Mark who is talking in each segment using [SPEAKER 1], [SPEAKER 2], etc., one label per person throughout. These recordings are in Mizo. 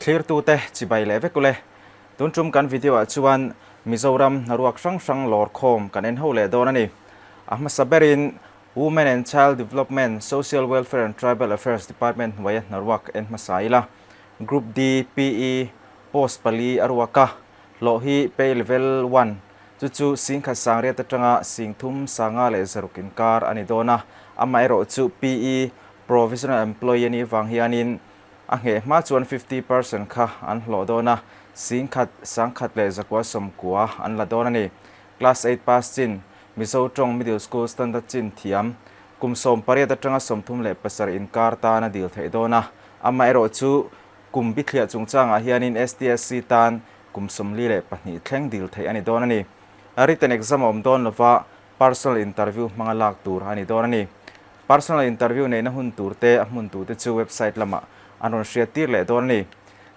[SPEAKER 1] Thlirtute chibai leh vek ule. Tun tum kan video ah chuan Mizoram hnaruak hrang hrang lawr khawm kan en ho leh dawn a ni. A hmasa berin Women and Child Development, Social Welfare and Tribal Affairs Department hnuaia hnaruak en hmasa ila. Group D, PE, post pali a ruak a, hlawh hi pay level one, chu chu singkhat sangriat atanga singthum sanga leh zaruk inkar a ni dawn a, amaherawh chu PE, Provisional Employee a nih vang hianin a ngheh hma chuan 50% kha an hlawh dawn a, singkhat sangkhat leh zakua sawmkua an la dawn a ni. Class eight pass chin, Mizo tawng Middle School Standard chin thiam, kum 18 atanga 37 inkar tan a dil theih dawn a, amaherawh chu kum bithliah chungchangah hianin STSC tan kum 42 thleng dil theih a ni dawn a ni. Written exam a awm dawn lova personal interview hmanga lak tur a ni dawn a ni. Personal interview neihna hun tur te a hmun tute chu website lamah an rawn hriat tir leh dawn a ni.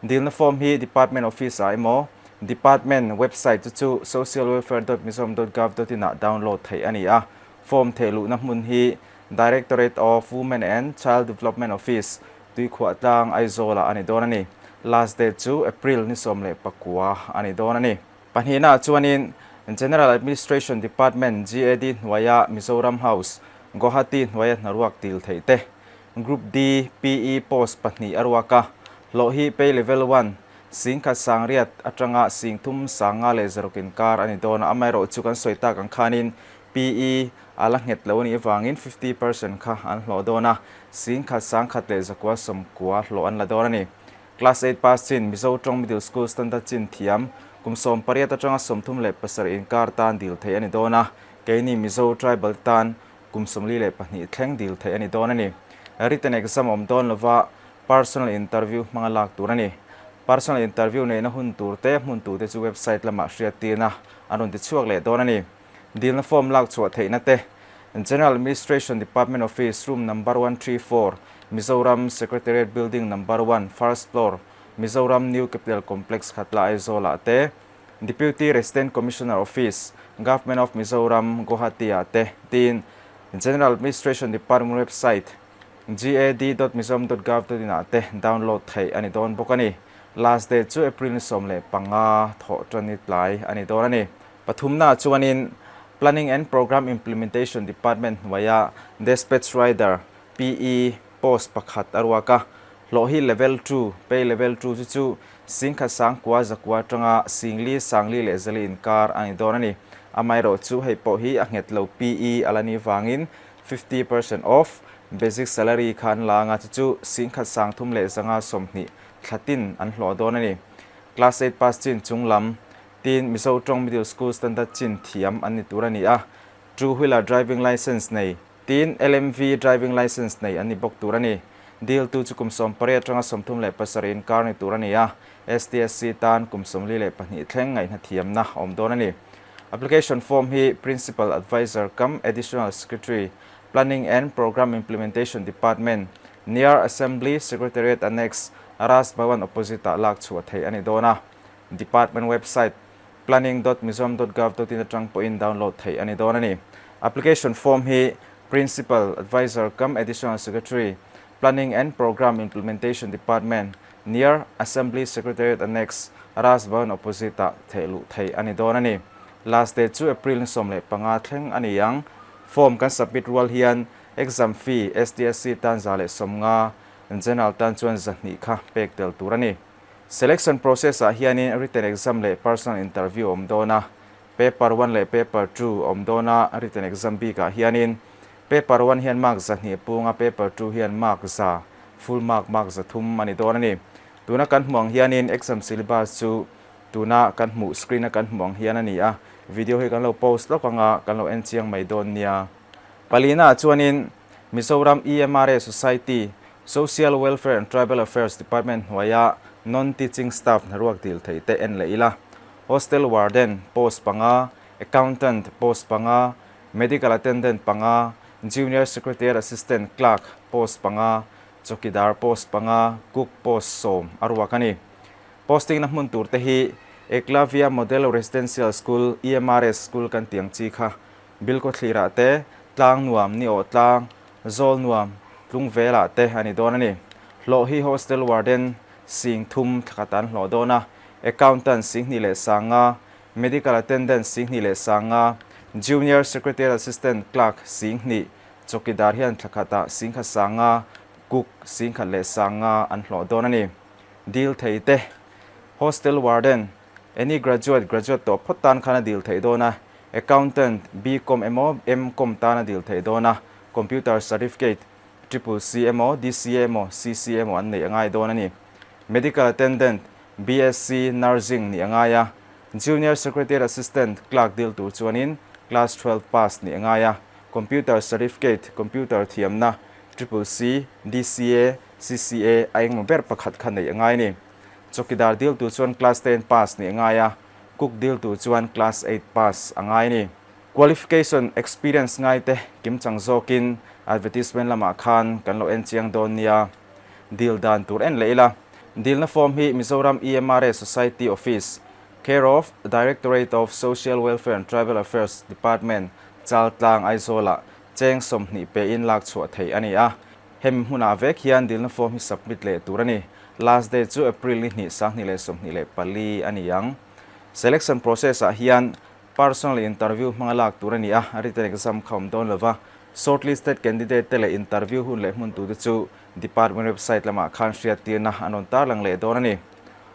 [SPEAKER 1] Dilna form hi Department office ah emaw Department website chu chu socialwelfare.mizoram.gov.in ah download theih a ni a. Form theih luhna hmun hi Directorate of Women and Child Development Office, Tuikhuahtlang, Aizawl ah a ni dawn a ni. Last date chu April ni 19 a ni dawn a ni. Pahnihnaah chuanin General Administration Department, GAD, hnuaia Mizoram House, Guwahati hnuaia hnaruak dil theih te, Group D, PE, post pahnih a ruak a, hlawh hi pay level one, singkhat sangriat atanga singthum sanga leh zaruk inkar a ni dawn a, amaherawh chu kan sawi tak ang khanin PE a la nghet lo a nih avangin 50% kha an hlawh dawn a, singkhat sangkhat leh zakua sawmkua hlawh an la dawn a ni. Class eight pass chin Mizo tawng Middle School Standard chin thiam kum 18 atanga 37 inkar tan dil theih a ni dawn a, keini Mizo tribal tan kum 42 thleng dil theih a ni dawn a ni. Written exam awm dawn lova personal interview hmanga lak tur a ni. Personal interview neihna hun tur te hmun tur te chu website lamah hriattirna an rawn ti chhuak leh dawn a ni. Dilna form lak chhuah theihna te General Administration Department Office Room Number 134, Mizoram Secretariat Building Number 1, First Floor, Mizoram New Capital Complex Khatla Aizawl-ah te, Deputy Resident Commissioner Office, Government of Mizoram, Guwahati-ah te tiin General Administration Department website gad.mizoram.gov.in-ah te download theih a ni dawn bawk a ni. Last date chu April ni 15 thawh tan ni tlai a ni dawn a ni. Pathumna chuanin Planning and Programme Implementation Department hnuaia Despatch Rider, PE, post pakhat a ruak a, hlawh hi Level 2, Pay Level 2 chu chu singkhat sangkua zakua atanga singli sangli leh zali inkar a ni dawn a ni. Amaherawh chu hei pawh hi a nghet lo PE a la ni vangin 50% off basic salary kha an la anga chu chu singkhat sangthum leh zanga 20 thlatin an hlawh dawn a ni. Class 8 pass chin chunglam Tin, Mizo tawng Middle School Standard chin thiam an ni tur a ni a, Two Wheeler Driving Licence nei, tin LMV Driving Licence nei an ni bawk tur a ni. Diltu chu kum 18 atanga 37 inkar ni tur a ni a, STSC tan kum 42 thleng ngaihna thiamna a awm dawn a ni. Application form hi Principal Adviser cum Additional Secretary, Planning and Programme Implementation Department, near Assembly Secretariat Annex, Raj Bhavan opposite-ah lak chhuah theih a ni dawn a. Department website planning.mizoram.gov.in atang pawhin download theih a ni dawn a ni. Application form hi Principal Adviser cum Additional Secretary, Planning and Programme Implementation Department, near Assembly Secretariat Annex, Raj Bhavan opposite ah thehluh theih a ni dawn a ni. Last date chu April ni 15 thleng a ni ang. Form kan submit rual hian exam fee STSC tan 150, General tan chuan 200 kha pek tel tur a ni. Selection process ah hianin written exam leh personal interview awm dawn a, paper one leh paper two awm dawn a, written exam bik ah hianin paper one hian mark 200 pung a, paper two hian mark 100, full mark mark 300 a ni dawn a ni. Tuna kan hmuh ang hianin exam syllabus chu tuna kan hmuh screen a kan hmuh ang hian a ni a, video hi kan lo post lawk anga kan lo en chiang mai dawn nia. Palina ah chuanin Mizoram EMRA Society, Social Welfare and Tribal Affairs Department hnuaia non-teaching staff hnaruak dil theih te en leh ila. Hostel Warden post panga, Accountant post panga, Medical Attendant panga, Junior Secretariat Assistant Clerk post panga, Chawkidar post panga, Cook post 10 a ruak a ni. Posting na hmun tur te hi Eklavya Model Residential School, EMRS School kan tih ang chi kha Bilkhawthlirah te, tlang nuam, ni awh tlang, zawl nuam, tlung velah te a ni dawn a ni. Hlawh hi Hostel Warden, 30 thlakhat an hlawh dawn a, Accountant 25,000, Medical Attendant 25,000, Junior Secretarial Assistant Clerk 2000, Chawkidar hian thlakhatah 11,000, Cook 11,000 an hlawh dawn a ni. Dil thei te, Hostel Warden, Any graduate, graduate tawh phawt tan khan a dil theih dawn a, Accountant, B-Com emaw M-Com tan a dil theih dawn a, Computer Certificate, Triple C emaw, DCA emaw, CC emaw an neih a ngai dawn a ni. Medical Attendant, BSc Nursing nih a ngai a, Junior Secretariat Assistant, Clerk dil tur chuanin Class 12 pass nih a ngai a, Computer Certificate, Computer thiamna, Triple C, DCA, CCA a engmaw ber pakhat kha neih a ngai a ni. Chawkidar dil tur chuan Class 10 pass nih a ngai a, Cook dil tur chuan Class 8 pass a ngai a ni. Qualification, Experience ngai te kim chang zawkin advertisement lamah khan kan lo en chiang dawn nia. Dil dan tur en leh ila. Dilna form hi Mizoram EMRA Society Office, Care of Directorate of Social Welfare and Tribal Affairs Department, Chaltlang, Aizawlah cheng 20 pein lak chhuah theih a ni a. Hemi hmunah vek hian dilna form hi submit leh tur a ni. Last date chu April ni hnih 2024 a ni ang. Selection process ah hian Personal interview hmanga lak tur a ni a, written exam kha awm dawn lova, shortlisted candidate te leh interview hun leh hmun tute chu department website lamah khan hriattirna an rawn tarlang leh dawn a ni.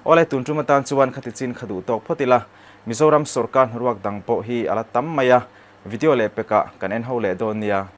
[SPEAKER 1] Awle, tun tum atan chuan khati chin kha duh tawk phawt ila, Mizoram sorkar hnaruak dang pawh hi a la tam mai a, video leh pekah kan en ho leh dawn nia.